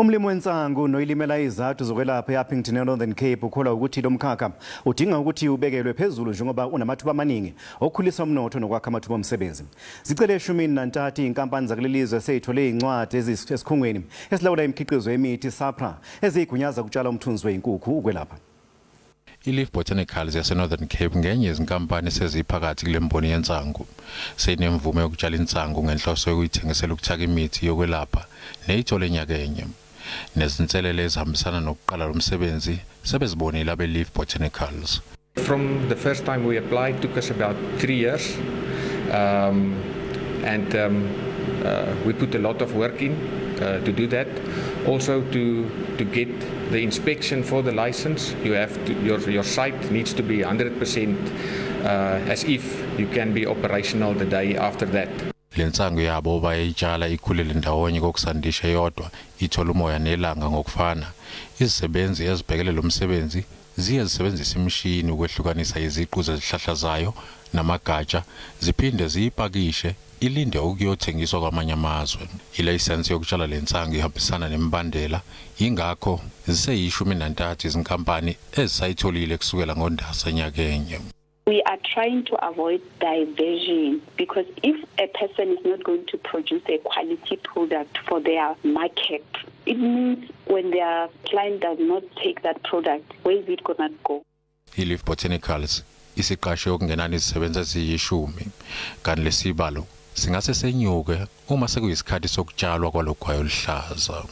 Umlimi wensangu noyilimela izathu zokwelapha e-Upington eNorthern Cape ukholwa ukuthi lo mkhakha udinga ukuthi ubekelwe phezulu njengoba unamathuba amaningi okukhulisa umnotho nokwakha amathuba omsebenzi. Zicele 13 inkampani zakuleli lizwe seyithole incwadi esikhungweni esilawula imikhiqizo yemithi SAHPRA eziyigunyaza ukutshala umthunzi weyinkukhu ukwelapha. I-Leaf Botanicals yase-Northern Cape ngenye yezinkampani seziphakathi kule mboni yensangu. Seyinemvume yokutshala insangu ngenhloso yokuyithengisela ukuthaka imithi yokwelapha neyithole nyakenye. Nezinselele ezihambisana nokuqala lo msebenzi sebezibonile abe-Leaf Botanicals. From the first time we applied, took us about 3 years, and we put a lot of work in to do that. Also to get the inspection for the license, you have to, your site needs to be 100% as if you can be operational the day after that. Lensangu yabo bayayitshala ikhulele ndawonye kokusandisha yodwa ithola umoya nelanga ngokufana. Izisebenzi ezibhekele lo msebenzi ziye zisebenzisa imishini ukwehlukanisa iziqu zezihlahla zayo namagatsha, ziphinde ziyipakishe ilinde ukuyothengiswa kwamanye amazwe. Ilayisensi yokutshala lensangu ihambisana nemibandela, ingakho ziseyishumi nantathu izinkampani ezisayitholile kusukela ngoNdasa nyakenye. We are trying to avoid diversion because if a person is not going to produce a quality product for their market, it means when their client does not take that product, where is it going to go? I-Leaf Botanicals isiqashe okungenani izisebenzi eziyishumi, kanti lesibalo singase senyuke uma sekuyisikhathi sokutshalwa kwalogwayi oluhlaza.